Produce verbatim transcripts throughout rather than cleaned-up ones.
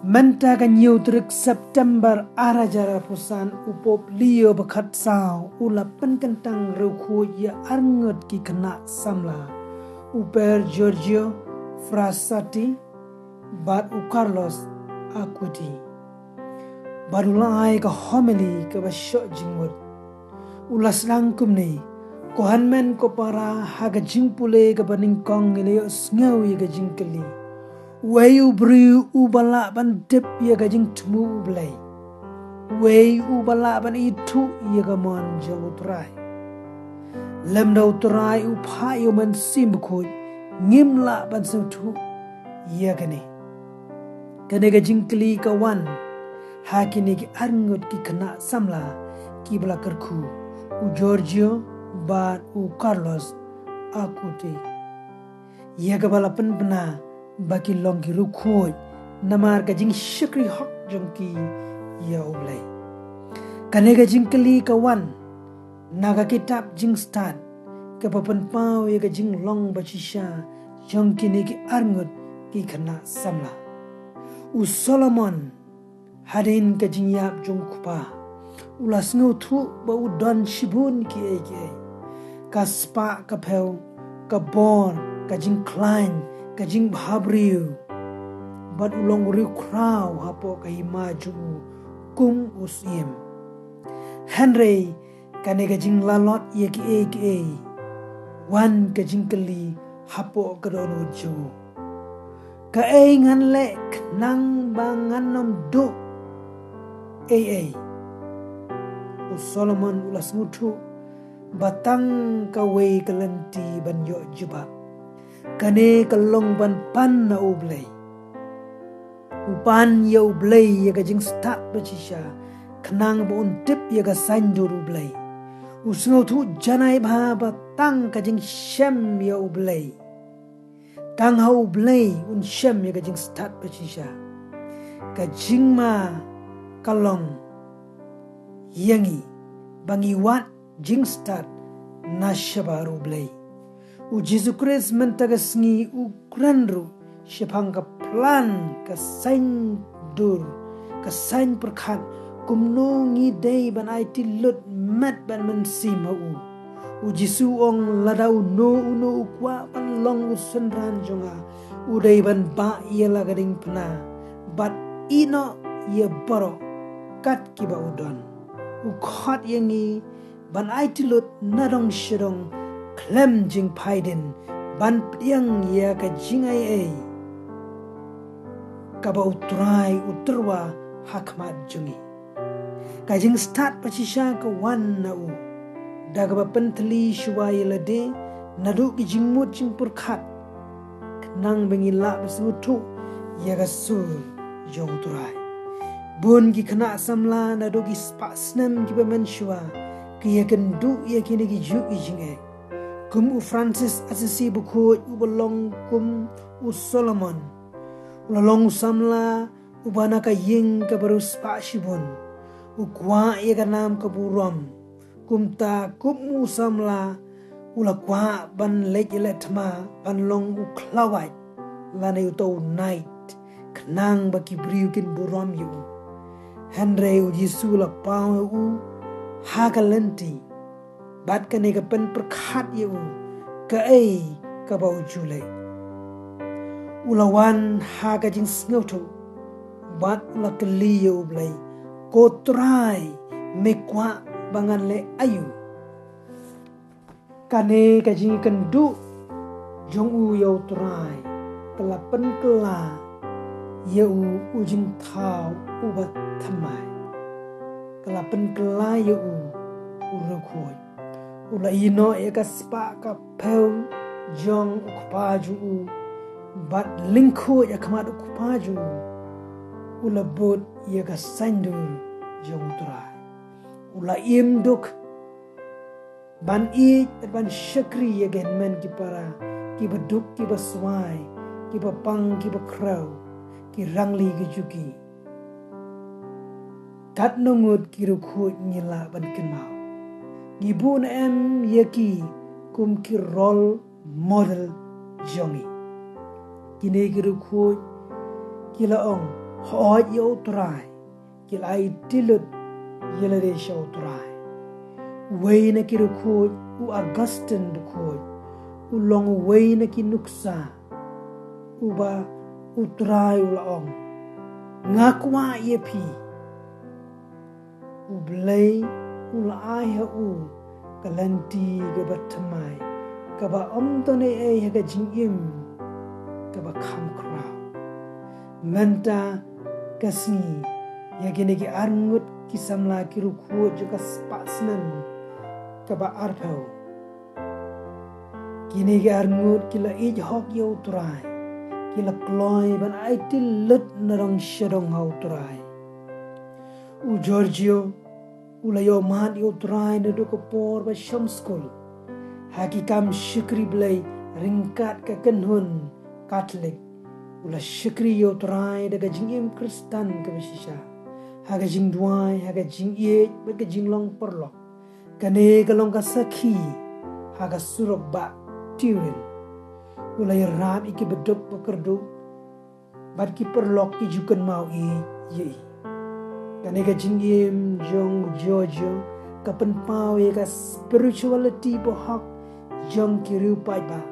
Mynta ka hynñiew tarik September ar hajar arphew san, u Pope Leo ba khatsaw u la pynkyntang riewkhuid ïa arngut ki khynnah samla, u Père Giorgio Frassati bad u Carlos Acuti. Bad u la ai ka homily kaba shoh jingmut. U la sdang kumne: Ko hynmen ko para, ha ka jingpule kaba nyngkong ngi la ïohsngew ïa ka jingkylli: Uei u briew uba lah ban tip ïa ka jingthmu U Blei? Uei uba lah ban ithuh ïa ka mon jong U Trai? Lymda U Trai u phah ïa U Mynsiem Bakhuid, ngim lah ban sngewthuh ïa kane. Kane ka jingkylli ka wan ha kine ki arngut ki khynnah samla kiba la kyrkhu, u Giorgio bad u Carlos Acuti, ïa kaba la pynbna ba ki long ki riewkhuid namar ka jingshakri hok jong ki ïa U Blei. Kane ka jingkylli ka wan na ka kitab Jingstad, kaba pynpaw ïa ka jinglong ba shisha jong kine ki arngut ki khynnah samla. U Solomon, hadien ka jingïap jong u kpa, u la sngewthuh ba u don shibun kiei kiei: ka spah ka phew, ka bor, ka jingkhlaiñ, ka jingbhabriew, bad u long u riewkhraw hapoh ka hima jong u kum u syiem. Hynrei kane ka jinglalot ïa kiei kiei, wan ka jingkylli hapoh ka dohnud jong u: Kaei ngan leh khnang ba ngan ym duh ei ei? U Solomon u la sngewthuh ba tang kawei ka lynti ban ïoh jubab. Kane ka long ban pan na U Blei. U pan ïa U Blei ïa ka jingstad ba shisha, khnang ba un tip ïa ka saiñdur U Blei. U sngewthuh janai bha ba tang ka jingshem ïa U Blei, tang ha U Blei un shem ïa ka jingstad ba shisha. Ka jingma ka long ïa ngi ba ngi wad jingstad na shabar U Blei. U Jisu Khrist mynta ka sngi u kren ruh shaphang ka plan, ka saiñdur, ka saiñ pyrkhat, kumno ngi dei ban aiti lut met bad mynsiem ha u. U Jisu u ong, lada uno uno u kwah ban long u synran jong nga, u dei ban bah ïa la ka diengphna bad ïehnoh ïa baroh kat kiba u don. U khot ïa ngi ban aiti lut na dong sha dong khlem jingphaidien, ban pdiang ïa ka jingai ei kaba U Trai u tyrwa ha khmat jong ngi. Ka jingstad ba shisha ka wan na u da kaba pynthylli shuwa ïa lade naduh ki jingmut jingpyrkhat, khnang ba ngi lah ban sngewthuh ïa ka sur jong U Trai. Bun ki khynnah samla naduh ki spah snem kiba mynshuwa ki ïakynduh ïa kine ki juh ki jingeh. Kum u Francis Assisi bakhuid, uba long kum u Solomon, u la long u samla uba na ka ïing kaba riewspah shibun. U kwah ïa ka nam ka burom. Kumta kum u samla u la kwah ban leit ïaleh thma, ban long u khlawait lane uta u knight, khnang ba ki briew kin burom ïa u. Hynrei U Jisu u la paw ïa u ha ka lynti, bad kane ka pynpyrkhat ïa u kaei kaba u ju leh. U la wan ha ka jingsngewthuh bad u la kylli ïa U Blei, Ko Trai, me kwah ba ngan leh aïu? Kane ka jingïakynduh jong u ïa U Trai ka la pynkylla ïa u, u jingthaw uba thymmai. Ka la pynkylla ïa u, u riewkhuid. U la ïehnoh ïa ka spah ka phew jong u kpa jong u, bad lyngkhuid ha khmat u kpa jong u, u la bud ïa ka saiñdur jong U Trai. U la im duk ban ïeit bad ban shakri ïa ki hynmen ki para, kiba duk kiba swai, kiba pang kiba khrew, ki rangli ki juki. Katno ngut ki riewkhuid ngi lah ban kynmaw? Ngi buh ne em ïa ki kum ki role model jong ngi? Kine ki riewkhuid ki la ong, Hooid ïa U Trai, ki la aiti lut ïa lade sha U Trai. Uwei na ki riewkhuid, u Augustine bakhuid, u long uwei na ki nuksa uba U Trai u la ong, nga kwah ïa phi. U Blei u la ai ha u ka lynti kaba thymmai, kaba ym don ei ei ha ka jingim kaba kham khraw. Mynta ka sngi, ïa kine ki arngut ki samla ki riewkhuid jong ka spah snem kaba arphew, kine ki arngut ki la ïeit hok ïa U Trai, ki la kloi ban aiti lut na dong sha dong ha U Trai. U Giorgio u la ïoh mad ïa U Trai naduh ka por ba shong skul ha ki kam shakri Blei ryngkat ka kynhun Katholik. U la shakri ïa U Trai da ka jingim Khristan kaba shisha, ha ka jingduwai, ha ka jingïeit bad ka jinglong paralok. Kane ka long ka sakhi ha ka surok bah Turin. U la ïarap ïa ki baduk bakyrduh bad ki paralok ki ju kynmaw ïa i. Kane ka jingim jong u Giorgio ka pynpaw ïa ka spirituality bahok jong ki riew paidbah,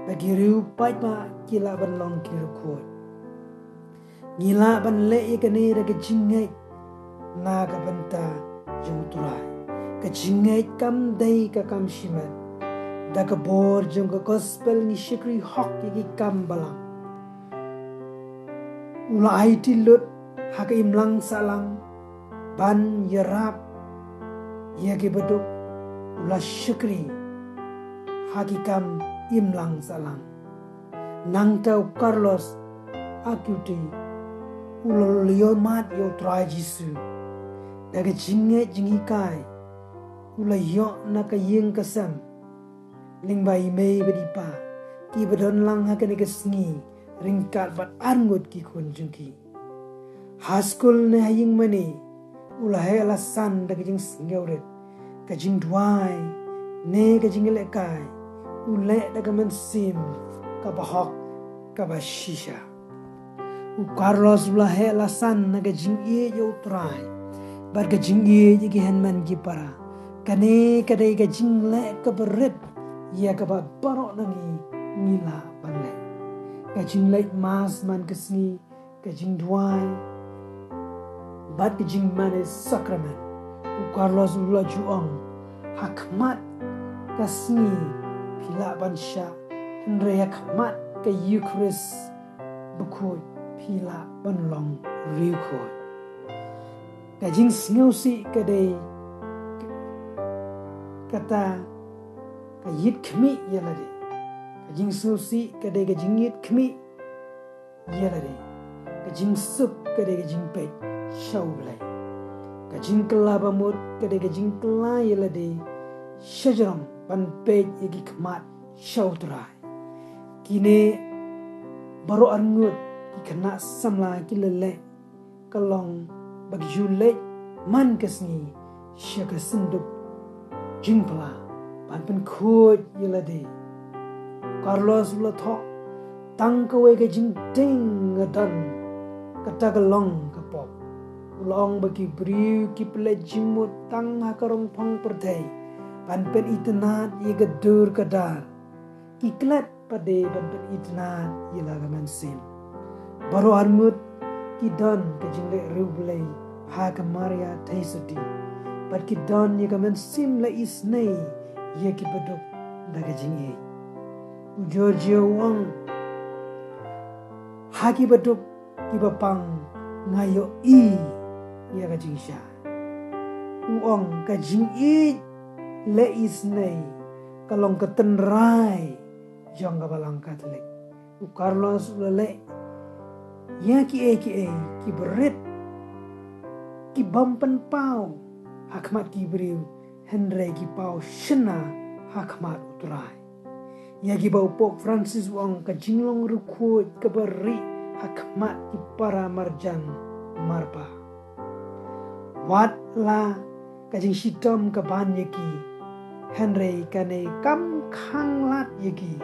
ba ki riew paidbah ki lah ban long ki riewkhuid. Ngi lah ban leh ïa kane da ka jingngeit na ka bynta jong U Trai. Ka jingngeit kam dei ka kam shimet. Da ka bor jong ka gospel ngi shakri hok ïa ki kam balang. U la aiti lut ha ka imlang sahlang ban ïarap ïa ki baduk. U la shakri ha ki kam imlang sahlang. Nangta u Carlos Acuti u la ïoh mad ïa U Trai Jisu. Da ka jingngeit jinghikai u la ïoh na ka ïing ka sem lyngba i mei bad i pa kiba don lang ha kane ka sngi ryngkat bad arngut ki khun jong ki. Ha skul ne ha ïing mane u la heh la san da ka jingsngewrit, ka jingduwai ne ka jinglehkai. U leh da ka mynsiem kaba hok kaba shisha. U Carlos u la heh la san na ka jingïeit ïa U Trai bad ka jingïeit ïa ki hynmen ki para. Kane ka dei ka jingleh kaba rit ïa kaba baroh na ngi ngi lah ban leh. Ka jingleit mass man ka sngi, ka jingduwai bad ka jingmane sakramen. U Carlos u la ju ong, ha khmat ka sngi phi lah ban shah, hynrei ha khmat ka Eukharist bakhuid phi lah ban long riewkhuid. Ka jingsngewsih ka dei kata ka ïit khmih ïa lade. Ka jingsngewsih ka dei ka jingïit khmih ïa lade. Ka jingsuk ka dei ka jingpeit sha U Blei. Ka jingkylla bamut ka dei ka jingkylla ïa lade sha jrong ban peit ïa ki khmat sha U Trai. Kine baroh arngut ki khynnah samla ki la leh ka long ba ki ju leit man ka sngi sha ka synduk jingphla ban pynkhuid ïa lade. Carlos u la thoh, tang kawei ka jingtieng nga don, kata ka long ka pop. U la ong ba ki briew ki pynleit jingmut tang ha ka rongphang pyrthei ban pynitynnad ïa ka dur ka dar. Ki klet pat de ban pynitynnad ïa la ka mynsiem. Baroh arngut ki don ka jingleh riewblei ha ka Maria Theisotti. Bad ki don ïa ka mynsiem la isynei ïa ki baduk da ka jingïeit. U Giorgio u ong, ha ki baduk kiba pang nga ïohi ïa ka jingshai. U ong ka jingïeit la isynei ka long ka tynrai jong ka balang Katholik. U Carlos u la leh ïa kiei kiei kiba rit, ki bym pynpaw ha khmat ki briew, hynrei ki paw shynna ha khmat U Trai. Ïa kiba u Pope Francis u ong ka jinglong riewkhuid kaba rieh ha khmat ki para marjan marpa. Wat la ka jingshitom ka ban ïa ki, hynrei kane kam khang lad ïa ki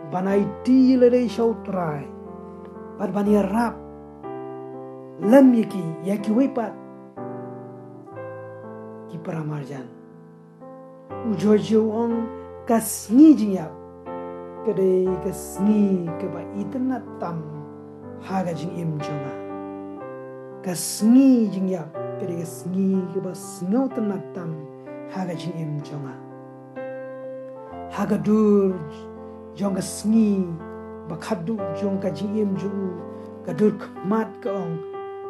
ban aiti lade sha U Trai bad ban ïarap lem ïa ki, ïa kiwei pat ki paramarjan. U George u ong, ka sngi jingïap ka dei ka sngi kaba itynnad tam ha ka jingim jong nga. Ka sngi jingïap ka dei ka sngi kaba sngewtynnad tam ha ka jingim jong nga. Ha ka dur jong ka sngi ba khadduh jong ka jingim jong u, ka dur khmat ka ong,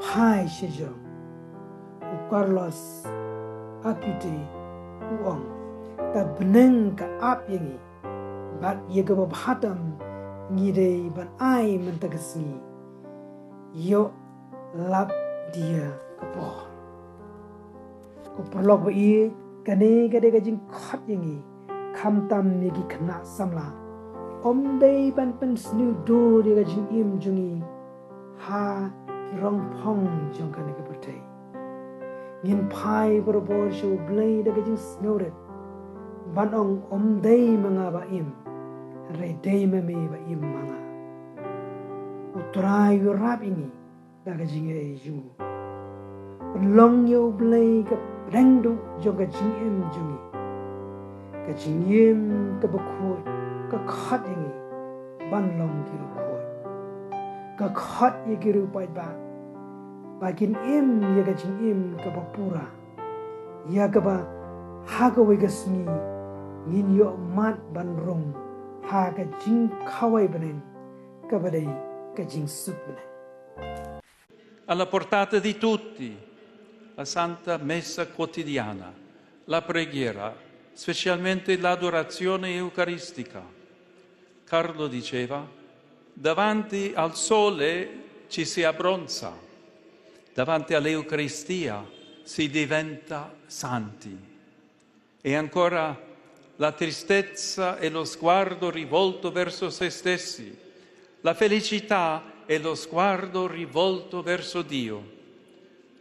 phai sha jrong. U Carlos Acutis u ong, ka bneng ka ap ïa ngi, bad ïa kaba bha tam ngi dei ban ai mynta ka sngi. Ïoh lap dia ka por. Ko paralok ba ïeit, kane ka dei ka jingkhot ïa ngi, khamtam ïa ki khynnah samla. Ym dei ban pynsniew dur ïa ka jingim jong ngi ha ki rongphong jong kane ka pyrthei. Ngin phai barabor sha U Blei da ka jingsngewrit, ban ong, ym dei ma nga ba im, hynrei dei ma me ba im ma nga. U Trai u ïarap ïa ngi da ka jingïarap jong u. Pynlong ïa U Blei ka pdeng duh jong ka jingim jong ngi. Ka jingim kaba khuid ka khot ïa ngi ban long ki riewkhuid. Ka khot ïa ki riew paidbah ba kin im ïa ka jingim kaba pura, ïa kaba ha kawei ka sngi ngin ïoh mad ban rung ha ka jingkhawai bneng kaba dei ka jingsuk bneng. Alla portata di tutti, la Santa Messa quotidiana, la preghiera, specialmente l'adorazione eucaristica. Carlo diceva, davanti al sole ci si abbronza, davanti all'Eucaristia si diventa santi. E ancora, la tristezza è lo sguardo rivolto verso se stessi, la felicità è lo sguardo rivolto verso Dio.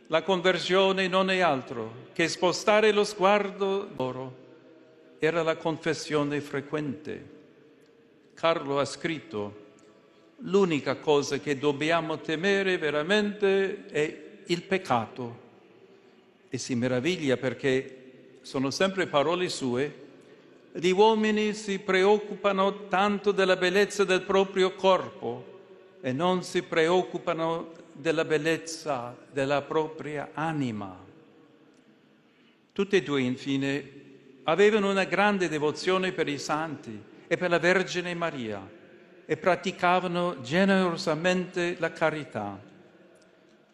La conversione non è altro che spostare lo sguardo loro. Era la confessione frequente. Carlo ha scritto, l'unica cosa che dobbiamo temere veramente è il peccato. E si meraviglia perché sono sempre parole sue, gli uomini si preoccupano tanto della bellezza del proprio corpo e non si preoccupano della bellezza della propria anima. Tutti e due, infine, avevano una grande devozione per i santi e per la Vergine Maria e praticavano generosamente la carità.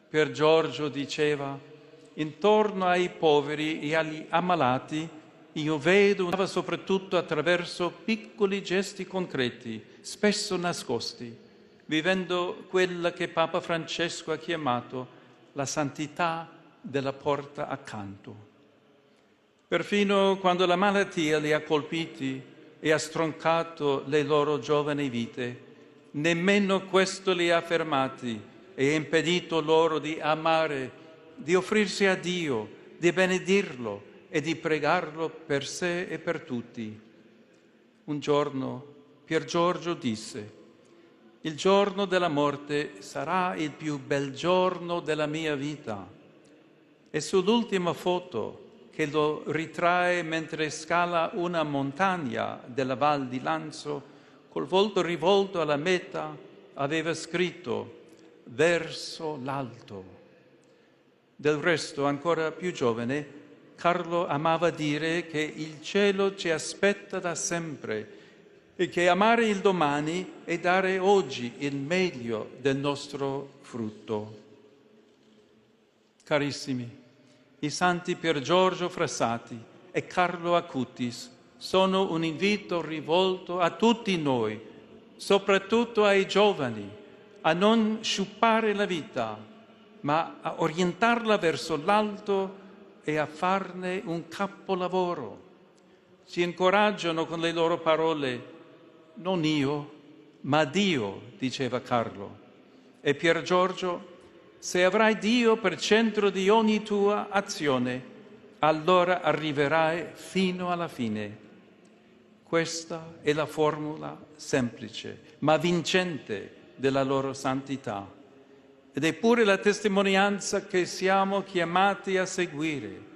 Pier Giorgio diceva, intorno ai poveri e agli ammalati io vedo soprattutto attraverso piccoli gesti concreti, spesso nascosti, vivendo quella che Papa Francesco ha chiamato la santità della porta accanto. Perfino quando la malattia li ha colpiti e ha stroncato le loro giovani vite, nemmeno questo li ha fermati e impedito loro di amare, di offrirsi a Dio, di benedirlo e di pregarlo per sé e per tutti. Un giorno Pier Giorgio disse, il giorno della morte sarà il più bel giorno della mia vita. E sull'ultima foto, che lo ritrae mentre scala una montagna della Val di Lanzo, col volto rivolto alla meta, aveva scritto verso l'alto. Del resto, ancora più giovane, Carlo amava dire che il cielo ci aspetta da sempre e che amare il domani è dare oggi il meglio del nostro frutto. Carissimi, i santi Pier Giorgio Frassati e Carlo Acutis sono un invito rivolto a tutti noi, soprattutto ai giovani, a non sciupare la vita, ma a orientarla verso l'alto e a farne un capolavoro. Ci incoraggiano con le loro parole, non io, ma Dio, diceva Carlo. E Pier Giorgio, se avrai Dio per centro di ogni tua azione, allora arriverai fino alla fine. Questa è la formula semplice, ma vincente della loro santità. Ed eppure la testimonianza che siamo chiamati a seguire